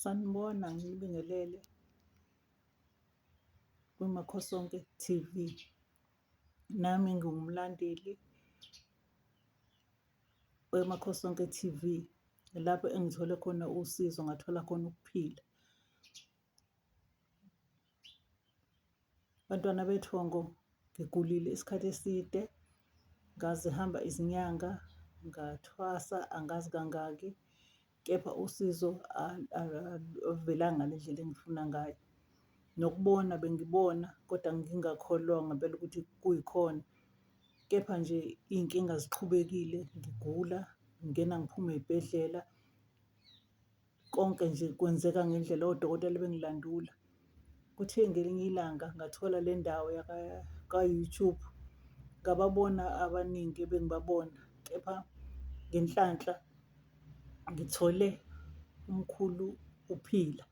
Sanibona, nginibingelele kwiMakhosonke TV. Nami ngiwumlandeli weMakhosonke TV, lapho engithole khona usizo, ngathola khona ukuphila. Bantwana bethongo, ngigulile isikhathi eside, ngazihamba izinyanga, ngathwasa angazi kangaki, kepha usizo aluvelanga ngale ndlela engifuna ngayo. Nokubona bengibona kodwa ngingakholwa ngempela ukuthi kuyikhona, kepha nje iy'nkinga ziqhubekile ngigula, ngingena ngiphume ey'bhedlela. Konke nje kwenzeka ngendlela odokotela bengilandula. Kuthe ngelinye ilanga ngathola le ndawo ka-YouTube, ngababona abaningi ebengibabona, kepha ngenhlanhla ngithole umkhulu uPhila,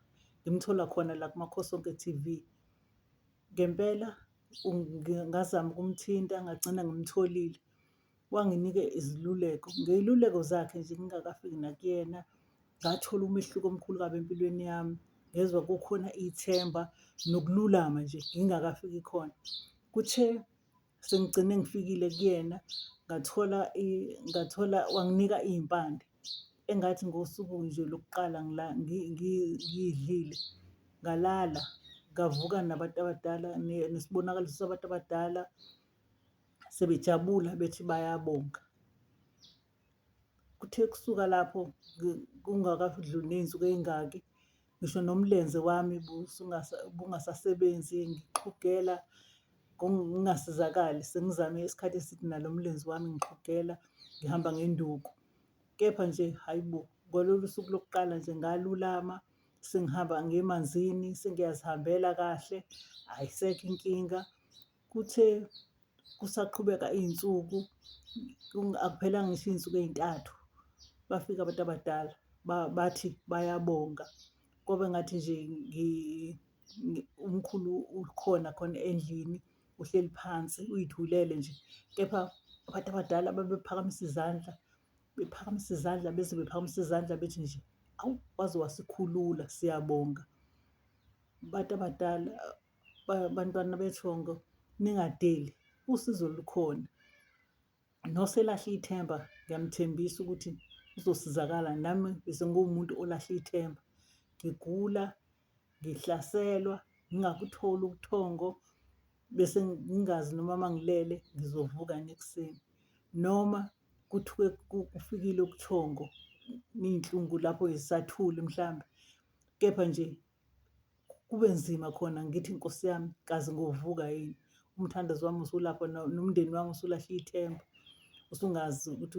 ngimthola khona la kuMakhosonke TV. Ngempela ngazama ukumthinta ngagcina ngimtholile, wanginika iziluleko. Ngey'luleko zakhe nje ngingakafiki nakuyena, ngathola umehluko omkhulu kabi empilweni yami. Ngezwa kukhona ithemba nokululama nje ngingakafiki khona. Kuthe sengigcine ngifikile kuyena ngathola ngathola wanginika iy'mpande engathi ngosuku nje lokuqala ngiyidlile ngalala ngavuka nabantu abadala nesibonakaliso sabantu abadala sebejabula bethi bayabonga. Kuthe kusuka lapho kungakadluli ney'nsuku ey'ngaki, ngisho nomlenze wami ubungasasebenzi ngixhugela ngingasizakali. Sengizame isikhathi eside nalo mlenze wami ngixhugela ngihamba ngenduku. Kepha nje hhayi bo, ngololu suku lokuqala nje ngalulama sengihamba ngiya emanzini, sengiyazihambela kahle, ayisekho inkinga. Kuthe kusaqhubeka iy'nsuku, akuphelanga ngisho iy'nsuku ey'ntathu, bafika abantu abadala bathi bayabonga. Kwaba ngathi nje umkhulu ukhona khona endlini, uhleli phansi uy'thulele nje, kepha abantu abadala babephakamisa izandla, bephakamisa izandla beze bephakamisa izandla bethi nje, awu waze wasikhulula siyabonga. Bantu abadala, bantwana bethongo ningadeli, usizo lukhona. Noselahle ithemba ngiyamthembisa ukuthi uzosizakala. Nami bese ngiwumuntu olahle ithemba, ngigula, ngihlaselwa, ngingakutholi ubuthongo bese ngingazi noma mangilele ngizovuka yini ekuseni, noma kuthiwe kufikile ubuthongo ney'nhlungu lapho zisathule mhlambe, kepha nje kube nzima khona ngithi Nkosi yami kaze ngovuka yini. Umthandazo wami usulapho nomndeni wami usulahle ithemba, usungazi ukuthi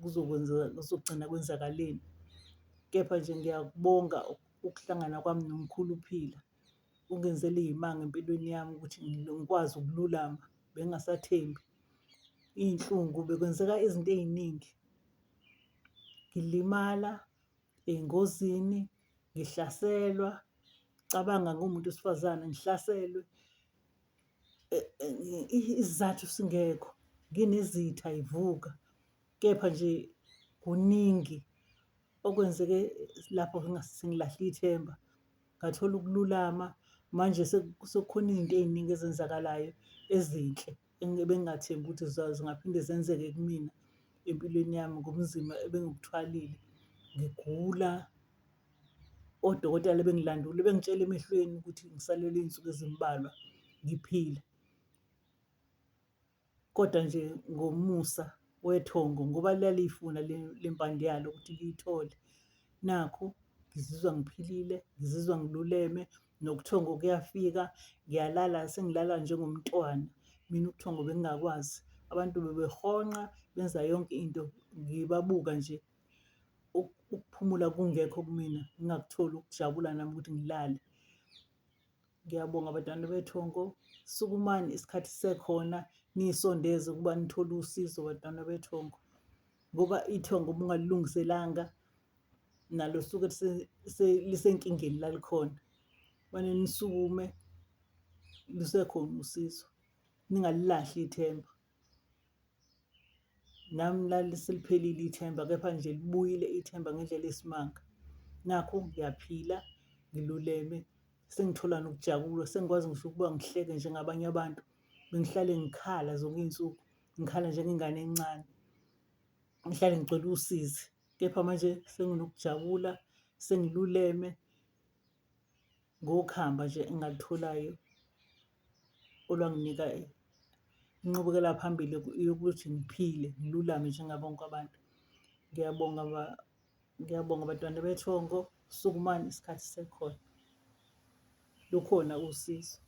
kuzokwenzeka kuzogcina kwenzakaleni. Kepha nje ngiyakubonga ukuhlangana kwami nomkhulu uPhila. Ungenzele iy'manga empilweni yami ukuthi ngikwazi ukululama, bengingasathembi. Iy'nhlungu bekwenzeka izinto ey'ningi, ngilimala ey'ngozini, ngihlaselwa. Cabanga ngiwumuntu wesifazane ngihlaselwe isizathu singekho, nginezitha y'vuka. Kepha nje kuningi okwenzeke lapho sengilahle ithemba, ngathola ukululama. Manje sekukhona izinto ey'ningi ezenzakalayo ezinhle ebengingathembi ukuthi zingaphinde zenzeke kumina empilweni yami ngobunzima ebengibuthwalile, ngigula. Odokotela bengilandula, bengitshela emehlweni ukuthi ngisalelwe iy'nsuku ezimbalwa ngiphila. Kodwa nje ngomusa wethongo ngoba laliyifuna le mpande yalo ukuthi liyithole, nakhu ngizizwa ngiphilile, ngizizwa ngiluleme, nobuthongo kuyafika, ngiyalala sengilala njengomntwana. Mina ubuthongo bengingakwazi. Abantu bebehonqa benza yonke into ngibabuka nje. Ukuphumula kungekho kumina, ngingakutholi ukujabula nami ukuthi ngilale. Ngiyabonga bantwana bethongo, sukumani isikhathi sisekhona niy'sondeze ukuba nithole usizo bantwana bethongo, ngoba ithongo uma ungalilungiselanga nalo suke lisenkingeni la likhona. Kufanele nisukume lusekhona usizo, ningalilahli ithemba. Nami lase liphelile ithemba, kepha nje libuyile ithemba ngendlela eyisimanga. Nakhu ngiyaphila, ngiluleme, sengithola nokujabula, sengikwazi ngisho ukuba ngihleke njengabanye abantu. Bengihlale ngikhala zonke iy'nsuku, ngikhala njengengane encane, ngihlale ngigcwele usizi. Kepha manje senginokujabula, sengiluleme ngokhamba nje engalutholayo olwanginika inqubekela phambili yokuthi ngiphile, ngilulame njengabo bonke abantu. Ngiyabonga ngiyabonga bantwana bethongo, sukumani isikhathi sisekhona, lukhona usizo.